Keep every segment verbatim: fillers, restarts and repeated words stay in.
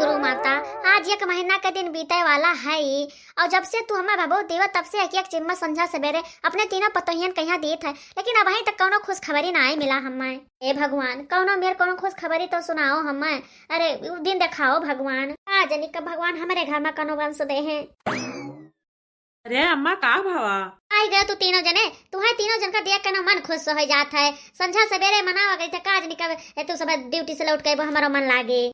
गुरु माता, आज एक महीना के दिन बीते वाला है, और जब से तू हमें भभूत देवत, तब से एक एक चिम्मच संझा सवेरे अपने तीनों पतोहियन कहिया देत है, लेकिन अबहीं तक कौनो खुशखबरी नाहीं मिला हमें। हे भगवान, कौनो मेर कौनो खुशखबरी तो सुनाओ हमें। अरे, उ दिन देखाओ भगवान। का जनी कब भगवान हमरे घर में कौनो वंश दे हैं। अरे अम्मा, का भवा? आई गयो तू तीनों जने, तुहैं तीनों जन का देख के ना मन खुश हो जात है। संझा सवेरे मनावा गई थे, का जनी कब ए तू सब ड्यूटी से लौट के अइबो, हमरो मन लागे।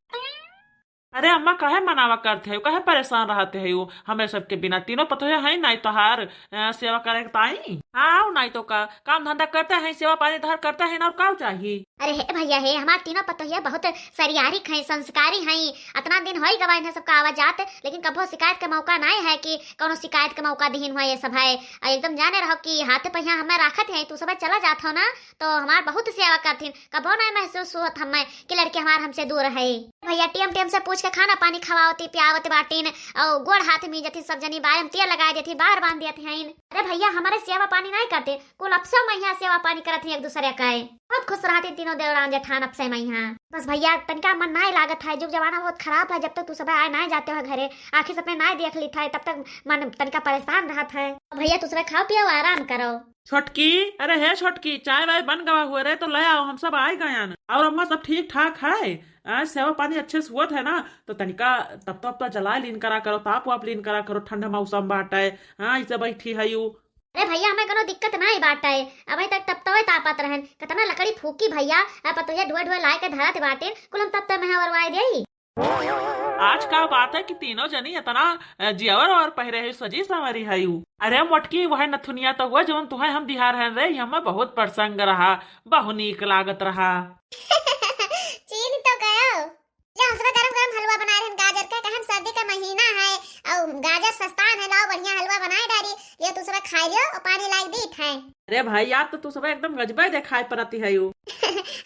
अरे अम्मा, काहे मनावा करते हो, काहे परेशान रहते हो? हमें सबके बिना तीनों पतोहे हैं नाई तोहार, अ, सेवा करे के ताई। हाँ, आओ नाई तो का, काम धंधा करते हैं, सेवा पानी तोहार करते हैं ना, और का चाहिए? अरे हे भैया हे, हमार तीनों पतोहिया बहुत सरियारिक हैं, संस्कारी हैं। अतना दिन होई गवा इन्हें सबका आवा जात, लेकिन कभो शिकायत के मौका नाई है कि कौनो शिकायत के मौका दिहिन हुआ ये सब है। और एकदम जाने रहो कि हाथे पहिया हमें राखत है, तू सब चला जात हो ना, तो हमार बहुत सेवा करथिन। कभो नाई महसूस होत हमें कि लड़के हमार हमसे दूर है। भैया, टेम टेम से पूछ के खाना पानी खवावती, पियावती बाटिन, और गोड़ हाथ मीजती, सब जनी बारे में तेल लगाए देती, बार बांध देती हैं। अरे भैया, हमारे सेवा पानी नाई करते, कुल अफसर में यहाँ सेवा पानी करत हैं एक दूसरे का। बहुत खुश रहती तीनों देवरान जेठान अफसर में यहाँ। बस भैया, तनिका मन नाई लागत है, जुग जमाना बहुत खराब है, जब तक तू सब आए नाई जाते हो घरे, आँखी से अपने नाई देख ली था, तब तक मन तनिका परेशान रहत है। भैया, तू सब खाओ पियो, आराम करो। छोटकी, अरे हे छोटकी, चाय वाय बन गवा हुआ रे, तो ले आओ, हम सब आए गयन। और अम्मा, सब ठीक ठाक है? आज सेवा पानी अच्छे से हुआ है ना? तो तनिका तपता उपता जला लीन करा करो, ताप वाप लीन करा करो, ठंडा मौसम बाटे। हाँ, इसे बैठी है यू। अरे भैया, हमें कोनो दिक्कत नाई बाटे, अबे तक तपतवे तापत रहन, कतना लकड़ी फूकी भैया, अब तो ये ढुआ ढुआ लाए के धरत बाटे, कुल हम तपते में हवरवाए देई। आज का बात है कि तीनों जनी इतना, अ, जियावर और पहिरे है, सजी संवरी है यू। अरे मोटकी, वह नथुनिया तो हुआ जवन तुहे हम दिहार हैं रे, ये हमें बहुत पसंद रहा, बहुत नीक लागत रहा। चीन तो गयो। ले, हम सब गरम गरम हलवा बनाए रहन गाजर का, कहन सर्दी का महीना है, और गाजर सस्ता है, लाओ बढ़िया हलवा बनाए डारी, ये तू सब खा लियो और पानी लाग दी है। अरे भाई, आप तो तू सब एकदम गजबे देखाई पड़ती है यू।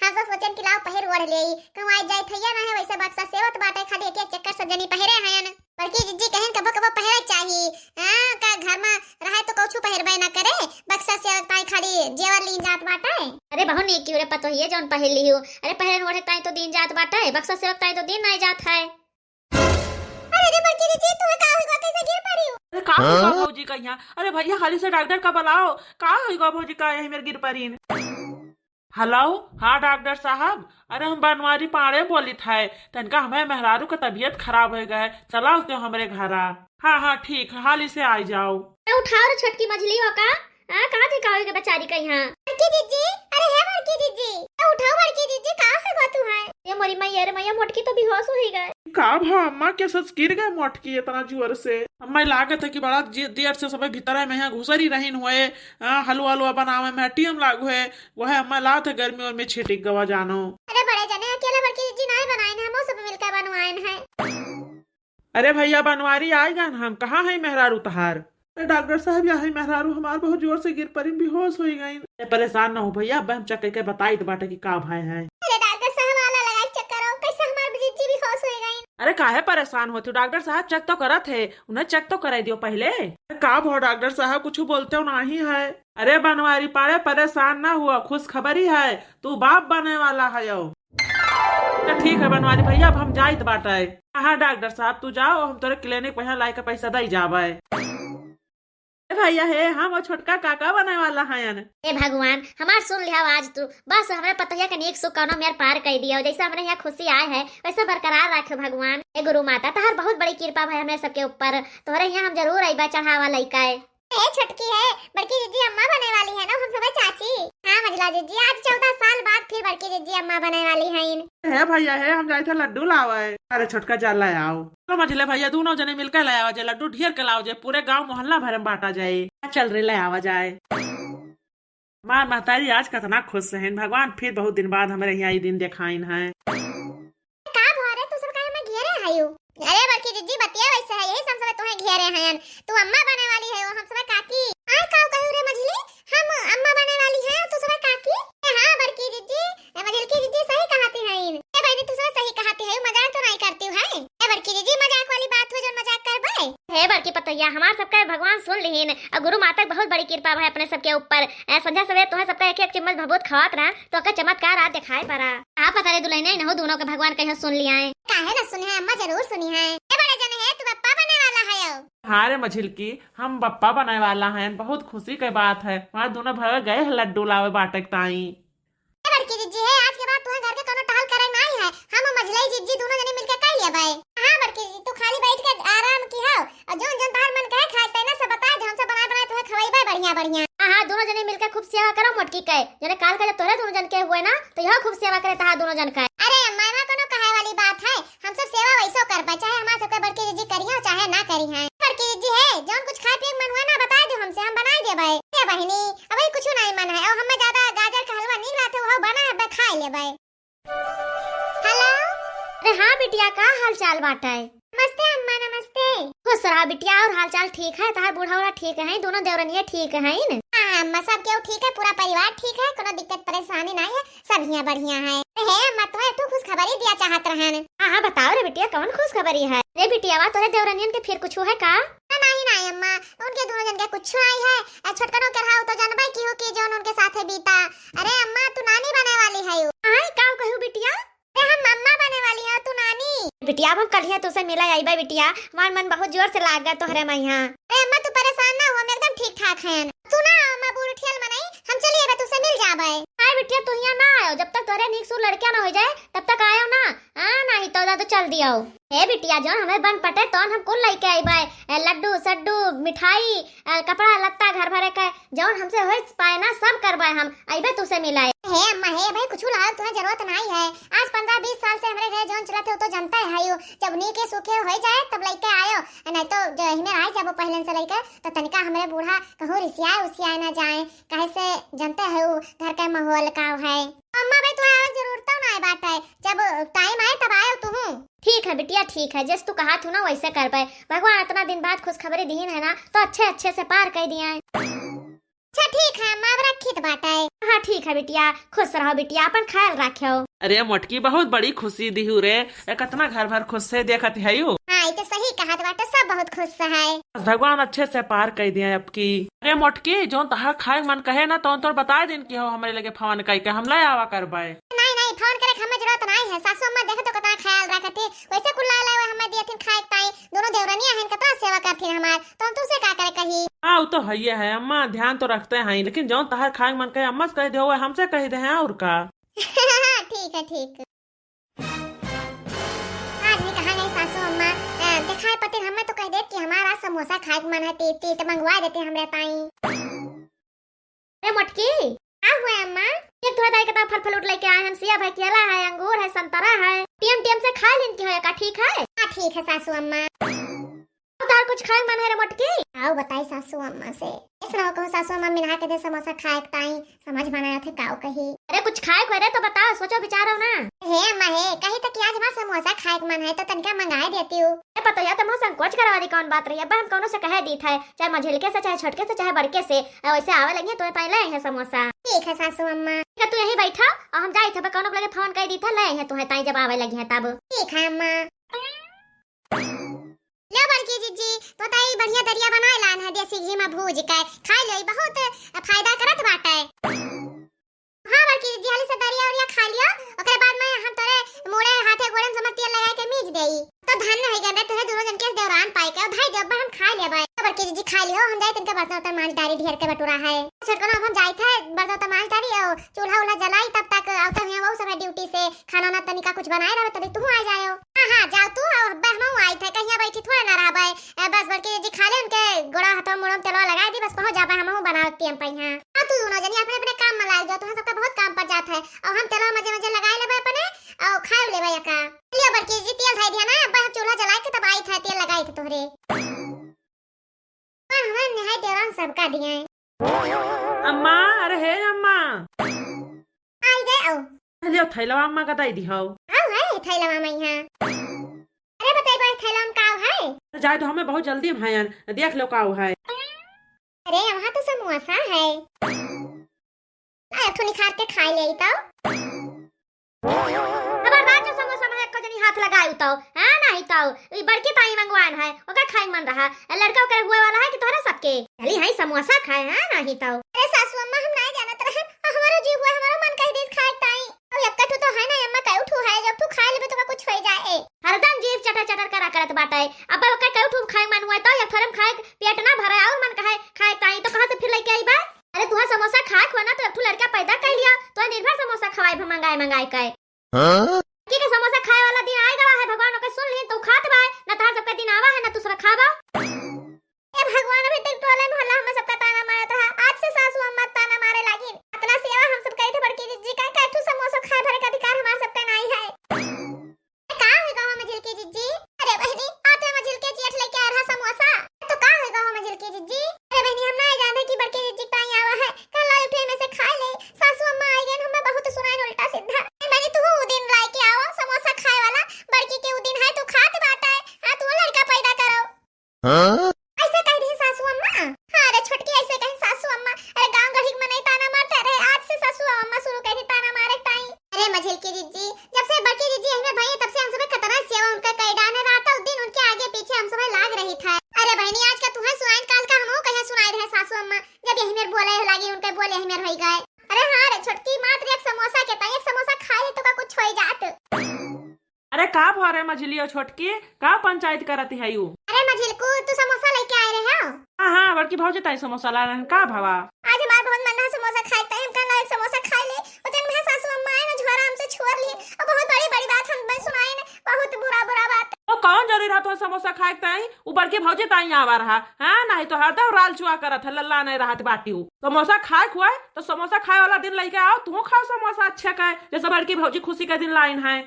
हम सब सोचन कि लाओ पहिर ओढ़ लेई, कहूँ आई जाई थैया ना है, वैसे बक्सा सेवत बाटे, खाली एक एक चक्कर सब जनी पहिरे हैं। बड़की जिज्जी कहेन कबो कबो पहिरे चाही, हाँ, का घर में रहे तो कौछू पहिरबे ना करे, बक्सा सेवत ताई खाली जेवर लीन जात बाटे। अरे बहुत नीक क्यों रे पतोहिए जौन पहिर ली हो, अरे पहिरन ओढ़े ताई तो दिन जात बाटे, बक्सा सेवत ताई तो दिन नाई जात है। अरे रे बड़की दीदी, तुम्हें का होइगा, कैसे गिर पड़ी हो? अरे का होइगा भौजी का यहाँ? अरे भैया, हाली से डॉक्टर का बुलाओ, का होइगा भौजी का यही मेरे गिर पड़ीन? हेलो, हाँ डॉक्टर साहब, अरे हम बनवारी पाड़े बोलित है, तनका हमें मेहरारू का तबीयत खराब हो गया है, चला तो हमरे घरा। हाँ हाँ ठीक है, हाली से आ जाओ। अरे उठाओ रे छोटकी मझली हो का? हाँ, कहाँ थे का होइगा बेचारी का यहाँ? बड़की जीजी, अरे हे बड़की जीजी, ए उठाओ बड़की जीजी, का होइगा तू है? ये मोरी मैया रे मैया, मोटकी तो बेहोश हो ही गए। का भा अम्मा, के सच गिर गए मोटकी इतना जोर से? अम्मा लागत है कि बड़ा जे-, देर से सब भीतर में यहाँ घुसरी रहीन हुए, हाँ, हलवा हलवा बनावे में टीम लाग हुए, वह अम्मा लात है गर्मी और में छिटिक गवा जानो। अरे बड़े जने अकेले बड़की जीजी नाई बनाइन है, हमो सब मिलकर बनवाइन है। अरे भैया बनवारी आएगा ना, हम कहाँ है मेहरारू तहार? अरे डॉक्टर साहब, यही मेहरारू हमार बहुत जोर से गिर पड़ी, बेहोश हो गई। अरे परेशान ना हो भैया, अब हम चेक करके बताई तो बाटे कि का भय है। अरे डॉक्टर साहब, आला लगाई चेक करो, कैसे हमार जीजी बेहोश हो गई। अरे काहे परेशान होती हो डॉक्टर साहब, चेक तो करत है, उन्हें चेक तो कराई दियो पहले। अरे का भो डॉक्टर साहब, कुछ बोलते हो नहीं है। अरे बनवारी पाड़े परेशान ना हुआ, खुशखबरी है, तू बाप बने वाला है। तो ठीक है बनवारी भैया, अब हम जाइत बाटे। हाँ डॉक्टर साहब, तू जाओ, हम तोरे क्लिनिक पे यहाँ लाई के पैसा दे जाबे। ए भैया हे, हम और छोटका काका बने वाला हयन। ए भगवान, हमार सुन लिया आज तू, बस हमरे पतोहिया के नीक सुख कौनो मेर पार कर दियो, जैसे हमरे यहाँ खुशी आए है वैसे बरकरार रखे भगवान। ए गुरु माता, तहार बहुत बड़ी कृपा है हमरे सबके ऊपर, तोहरे यहाँ हम जरूर अइबा चढ़ावा लइका। ए छोटकी है, बड़की जीजी अम्मा बने वाली है ना, हम सब चाची। हाँ मझला जीजी, आज चौदह साल बाद फिर बड़की जीजी अम्मा बने वाली हैं। हे भैया हे, हम जाए थे लड्डू लावे। अरे छोटका जा ले आओ। तो मझले भैया दोनों जने मिलकर ले आओ जे लड्डू, ढेर के लाओ जे पूरे गांव मोहल्ला भर में बांटा जाए। चल रे ले आवा जाए। हमार महतारी आज कतना खुश हैं, भगवान फिर बहुत दिन बाद हमरे यहाँ ई दिन देखाइन है। का भो रे, तू सब काहे में घेरे हयो? अरे बड़की जीजी, बतिया वैसे है, यही से हम सब तुम्हें घेरे हैं। तू अम्मा बने वाली है, वो हम सब काकी। आय का कहू रे मझली, हम अम्मा बने वाली हैं, तू सब काकी? ए हाँ बड़की जीजी, ए मझलकी जीजी सही कहती हैं। ए बहनी, तू सब सही कहती है, मजाक तो नहीं करती है। ए बड़की जीजी, मजाक वाली बात हो जो मजाक करबे। हे बड़की तो या हमार सबका भगवान सुन लिहिन, और गुरु माता के बहुत बड़ी कृपा है अपने सबके ऊपर। ए, संझा सवेरे तोहे सबका एक एक चम्मच भभूत खवात रहा, तो ओकर चमत्कार आज दिखाई पड़ा। का पता रे दुल्हनिया, इनहू दोनों के भगवान कहियो सुन लिया है। काहे ना सुनी है अम्मा, जरूर सुनी है। ए बड़े जने है, तू बप्पा बने वाला है हो। हाँ रे मझिलकी, हम बप्पा बने वाला हैं, बहुत खुशी के बात है। हमार दोनों भवे गए हैं लड्डू लावे बाटे के ताई। ए बड़की जिज्जी है, आज के बाद तुहे घर के कोनो टहल करे नाई है, हम मझिलई जिज्जी दोनों जने मिलके कर लेबै। हाँ बड़की जिज्जी, तू खाली बैठ के आराम की हो, और जौन जौन तहार मन कहे खाए तैने सब बता दे, हम सब बनाए बनाए तुहे खवाइबै बढ़िया बढ़िया। हाँ हाँ, दोनों जने मिलके खूब सेवा करो मोटकी के, जने काल का जब तोहरे दोनों जन के हुए ना, तो यह खूब सेवा करे तहार दोनों जन का। अरे अम्मा, एमा कोनो कहे वाली बात है, हम सब सेवा वैसो करबै, चाहे हमार सबके बड़की जिज्जी करिहैं, चाहे ना करिहैं। बड़की जिज्जी है, जौन कुछ खाए पिए के मन हुए ना, बताए दो हमसे, हम बनाए देबै। ए बहिनी, अबही कुछ नाई मन है, और हमें ज्यादा गाजर का हलवा नीक लागत है, वो बना है, खाए लेबै। हेलो। अरे हाँ बिटिया, का हाल चाल बाटे? नमस्ते अम्मा, नमस्ते। खुश रहा बिटिया, और हाल चाल ठीक है? तहार बूढ़ा उढ़ा ठीक है, दोनों देवरनिया ठीक है न? हाँ अम्मा, सब केहू ठीक है, पूरा परिवार ठीक है, कोनो दिक्कत परेशानी नाई है, सब हियाँ बढ़िया है। हे अम्मा, तोहे एक ठो खुशखबरी दिया चाहत रहन। हाँ हाँ, बताओ रे बिटिया, कौन खुशखबरी है? रे बिटिया, वा तोरे देवरनियन के फिर कुछ है का? ना, नाई नाई अम्मा, उनके दोनों जन के कुछ नाई है। ए, छोटकनो के रहा, उ तो जानबै की हो कि जौन उनके साथे बीता। अरे अम्मा, तू नानी बने वाली है। आय, का कहू बिटिया? अरे हम अम्मा बने वाली है, तू नानी। बिटिया, अब हम कलिया तुसे मिला आईबे बिटिया, हमार मन बहुत जोर से लाग गए तोहरे मइहाँ। अरे अम्मा, तू परेशान ना हो, हम एकदम ठीक ठाक हैं। तू ना अम्मा, बूढ़ ठियल मनई, हम चलिए बे तुसे मिल जाबे। हाय बिटिया, तू हियाँ ना आयो, जब तक तोहरे नीक सुर लड़किया ना हो जाए, तब तक आयो ना। हाँ, नाहीं तो, तो चल दियो। हे बिटिया, जौन हमें बन पटे, तौन हम कुल लइके आइबे। ए, लड्डू, सड्डू, मिठाई, ए, कपड़ा, लत्ता, घर भरे के, जौन हमसे होइ पाए ना, सब करबे हम। अइबे तुसे मिलाए। हे अम्मा, हे भाई, कुछ लावे तुहे जरूरत नाई है। आज पन्द्रह बीस साल से हमरे घरे जौन चलत है, वो तो जनते है यू। जब नीके सूखे होइ जाए, तब लइके आयो, नहीं तो जो यही में रह जाबो पहले से लइके, तो तनिका हमरे बूढ़ा कहूँ रिसियाए उसियाए ना जाए, काहे से जनते है वो घर का माहौल का है। अम्मा भाई, तुहे आवे जरूरत ना है बात है, जब टाइम आए तब आयो तुहूँ। ठीक है बिटिया, ठीक है, जैसे तू कहा थू ना वैसे करबे। भगवान इतना दिन बाद खुशखबरी दीन है ना, तो अच्छे अच्छे से पार कर दिया है। अच्छा ठीक है अम्मा, अब रखित बाटे। हाँ ठीक है बिटिया, खुश रहो बिटिया, अपन ख्याल रखियो। अरे मोटकी, बहुत बड़ी खुशी दिहू रे, ए, कितना घर भर खुश से देखत है यू। हाँ, ये तो सही कहत बाटे, सब बहुत खुश है। बस भगवान अच्छे से पार कर दिया अब की। अरे मोटकी, जौन तहार खाए मन कहे ना, तौन तोर बताए दिन की हो, हमरे लगे फोन करके हम ले आवा करबे। नहीं नहीं, फोन करे के हमें जरूरत नहीं है, सासू अम्मा देखे तो कितना ख्याल रखती, वैसे कुल्ला लाए हमें दिए थिन खाए के ताई, दोनों देवरनिया हैं, कितना सेवा करथिन हमार, तो हम तुमसे का करे कही? हाँ, वो तो है ही है अम्मा, ध्यान तो रखते हैं, लेकिन जौन तहार खाए मन कहे अम्मा से कह दे, हमसे कह दे हैं और का। ठीक है, ठीक। आज भी कहाँ गई सासू अम्मा? अ, देखाए पतिर हमें तो कह देत कि हमारा समोसा खाए के मन है, तीत तीत मंगवा देते हमरे ताई। अरे मोटकी, का हुआ अम्मा? ये तोहरे ताई कितना फल फ्रूट लेके आए हैं, सिया भाई केला है, अंगूर है, संतरा है, टीएम टीएम से खा लेन की होया का, ठीक है? हाँ ठीक है सासू अम्मा। तार कुछ खाए मन है रे मोटकी? आओ बताई सासू अम्मा से। ऐसा ना हो कहूँ सासू अम्मा मिला के दे समोसा खाए के ताई, समझ में ना आथे काओ कही। अरे कुछ खाए को रे तो बताओ, सोचो विचारो ना। हे अम्मा हे, कही तो कि आज हमार समोसा खाए के मन है तो तनिका मंगाए देती हूँ। ए पतोहिया, तुम संकोच करवा दी कौन बात रही, अब हम कौनो से कहे दी थे, चाहे मझिलके से, चाहे छोटके से, चाहे बड़के से, और वैसे आवे लगी है तुम्हें ताई ले आई है समोसा। ठीक है सासू अम्मा। ठीक है, तू यहीं बैठा और हम जाई थे, कौनो के लगे फोन कर दी था, ले आई है तुम्हें ताई जब आवे लगी है तब। ठीक है अम्मा। लो बड़की जिज्जी, तो ताई बढ़िया दरिया बनाए लान है देसी घी में भूज के, खाई लो, ई बहुत फायदा करत बाटे। हाँ बड़की जिज्जी, हाली से दरिया उरिया खा लियो, ओकरे बाद में हम तोरे मूड़े हाथे गोड़े में समझ तेल लगाए के मीज देई। तो धन्य हो गए रे तोरे दोनों जन के देवरान पाई के, भाई जब हम खा लेबै। तो बड़की जिज्जी खा लियो, हम जाई तनिका बर्तन उर्तन मांज डारी, ढेर के बटुरा है। छोटकनो अब हम जाई थे बर्तन उर्तन मांज डारी, और चूल्हा उल्हा जलाई, तब तक आवते हुए वो सब ड्यूटी से खाना ना तनिका कुछ बनाए रहे, तभी तू आ जायो। हाँ, हाँ, जाओ तू, अब अब्बे हमहू आई थे, कहिया बैठी थोड़ा ना रहबे। ए, बस बड़की जिज्जी खा ले, उनके गोड़ा हाथों मुड़ों में तेलवा लगाए दी, बस पहुँच जाबे, हमहू बनाओ टियम पे यहाँ। अब तू दोनों जनी अपने अपने काम में लाग जाओ, तुम्हें सबका बहुत काम पड़ जात है। और हम तेलवा मजे मजे लगाए लेबे अपने, और खाए लेबे एका। लियो बड़की जिज्जी, तेल धर दिया ना, अब हम चूल्हा जलाए के तब आई थे, तेल लगाए थे तोहरे। पर हमारे निहाय देवरान सबका दिए हैं। अम्मा, अरे हे अम्मा। आई गए, आओ। लियो थैलवा अम्मा का दे दी हो। आओ है थैलवा में यहाँ। अरे बताई भाई, थैलवा में का है? जाए तो हमें बहुत जल्दी में है, देख लो का है। अरे वहाँ तो समोसा है। आ, एक ठो निखार के खाए ले तो। खबरदार जो समोसा में एको जनी हाथ लगाई तो, हाँ ना, नहीं तो, ई बड़की ताई मंगवान है, ओकर खाए मन रहा। ए, लड़का ओकर हुए वाला है कि तोहरा सबके? चली है समोसा खाए, हाँ, नहीं तो। अरे सासू अम्मा, हम नहीं जानत रहन, और हमारो जी हुआ, हमारो मन कह दीस खाए ताई। अब एक ठू तो है ना अम्मा, कई ठू है, जब तू खाए लेबे तो का कुछ हो जाए। हरदम जीभ चटर चटर करा करत बाटे। अब ओकर कई ठू खाए मन हुआ तो एक थोड़े में खाए पेट ना भरे, और मन कहे खाए ताई, तो कहाँ से फिर लेके आई बा? अरे तुहा समोसा खाए हुआ ना तो एक ठू लड़का पैदा कर लिया, तो दिन भर समोसा खवाए भा मंगाए मंगाए के। हाँ? की के समोसा खाए वाला दिन आए गवा है, भगवान ओके सुन ली तो खात बाय, ना तहार सबका दिन आवा है ना तू सब खाबा। ए भगवान, अभी तक टोले मोहल्ला हमें सबका ताना मारत रहा, आज से सासू अम्मा ताना मारे लागी। इतना सेवा हम सब कही थे बड़की जिज्जी का, का ठू समोसा खाए भरे का अधिकार हमार सबका नहीं है। ए, का होई गवा मझिलकी जिज्जी? अरे बहनी, आटे मझिलके जेठ लेके आ रहा समोसा। तो का होई गवा मझिलकी जिज्जी? अरे बहनी, हम ना जानते कि बड़की जिज्जी ताई आवा है, कल आई उठे में से खा ले, सासू अम्मा आई गए, हमें बहुत सुनाए उल्टा सीधा। ए बहनी, तू उ दिन लेके आओ समोसा खाए वाला, बड़की के उ दिन है, तू खात बाटे, हाँ, तू लड़का पैदा करो। हाँ? ऐसे कह रही सासू अम्मा। हाँ रे छोटकी, ऐसे कही सासू अम्मा। अरे गांव गढ़ी के मनई ताना मारते रहे, आज से सासू अम्मा शुरू कह दी ताना मारे ताई। अरे मझिलकी जिज्जी, जब से बड़की जिज्जी यही में भई, तब से हम सबे खतरा सेवा उनका कई डाने रहता, उस दिन उनके आगे पीछे हम सबे लाग रही था। अरे बहनी, आज का तुम्हें सुनाइन, काल का हमहू कहीं सुनाए रहे सासू अम्मा, जब यही मेर बोले लागी, उनके बोले यही मेर होई गए। अरे हाँ रे छोटकी, मात्र एक समोसा के ताई, एक समोसा खा ले तो का कुछ होई जात। अरे का भवा रे मझिलियो छोटकी, का पंचायत करत है यू? अरे मझिलकू, तू समोसा लेके आए रहे हो? हाँ, हाँ, बड़की भौजी ताई समोसा ला रहे हैं, का भवा? आज हमार बहुत मन रहा समोसा खाए, ताई हम कहला एक समोसा खा ले, उतन में सासू अम्मा आए ना, झोरा हमसे छोड़ लिए, और बहुत बड़ी बड़ी बात हम बन सुनाए ना, बहुत बुरा बुरा बात। तो कौन जरूरी रहा तो समोसा खाए ताई? उ बड़की भौजी ताई आवा रहा, हाँ, नहीं तो हरदम राल चुआ करत है, लल्ला नहीं रहत बाटी उ। समोसा खाए खुआए तो समोसा खाए वाला दिन लेके आओ, तू खाओ समोसा अच्छे का, जैसे बड़की भौजी खुशी का दिन लाइन है।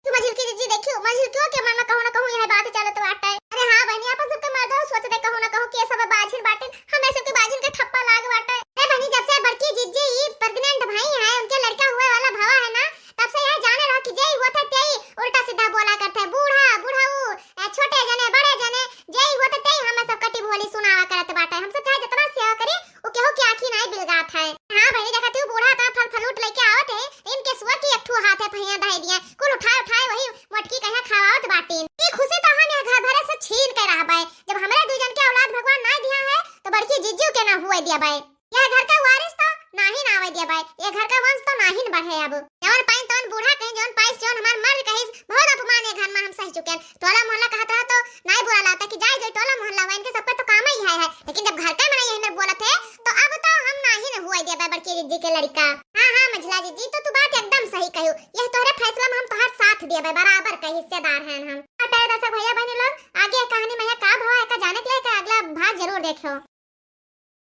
तू मझिलकी जिज्जी देखियो, मझिलकियों के मन में कहूँ ना कहूँ यह बात चलत बाटे। अरे हाँ बहनी, अपन सबके मर्दो सोच दे, कहूँ ना कहूँ के सब बाझिन बाटिन, हमें सबके बाझिन के ठप्पा लाग बाटे। अरे बहनी, जब से बड़की जिज्जी ई प्रेग्नेंट भई है, उनके लड़का हुए वाला भवा है ना, तब से यह जाने रहो कि जे ही होते ते ही उल्टा सीधा बोला करते, बूढ़ा, बुढ़ऊ, ए, छोटे जने, बड़े जने, जे ही होते ते ही हमें सब कटी भोली सुनावा करत बाटे। हम सब चाहे जितना सेवा करी, उ केहू के आँखी नाई बिलगात है। हाँ बहनी, देखा तू बूढ़ा का फल फलूट लेके आवत है, इनके सुअर की एक ठो हाथ है, पहिया दहे दिया, कुल उठाए उठाए वही मोटकी कहिया खवावत बाटिन। ई खुशी तो हम यह घर भरे से छीन के रहबे। जब हमरे दू जन के औलाद भगवान नाई दिया है, तो बड़की जिज्जू के ना हुए दिया बे। यह घर का वारिस तो नाहीं ना आवे दिया बे, यह घर का वंश तो नाहीं न बढ़े अब। जवन पाइन तवन बूढ़ा कहीं, जवन पाइस जवन हमार मर्द कहिस, बहुत अपमान ये घर में हम सह चुके हैं। टोला मोहल्ला कहत रहा तो नाहीं बुरा लागता कि जाए जाए टोला मोहल्ला हुआ, इनके सबका तो काम ही है, है। लेकिन जब घर का मना यही में बोलत है, तो अब तो हम नाहीं न हुए दिया बे बड़की जिज्जी के लड़का। हाँ, हाँ, मझिला जिज्जी, तो तू बात एकदम सही कहियो। यह तोहरे फैसला में हम तोहार साथ दिया बे, बराबर के हिस्सेदार हैं हम। और प्यारे दर्शक भैया बहनी लोग, आगे यह कहानी में यह का भवा है का जाने के लिए का अगला भाग जरूर देखियो।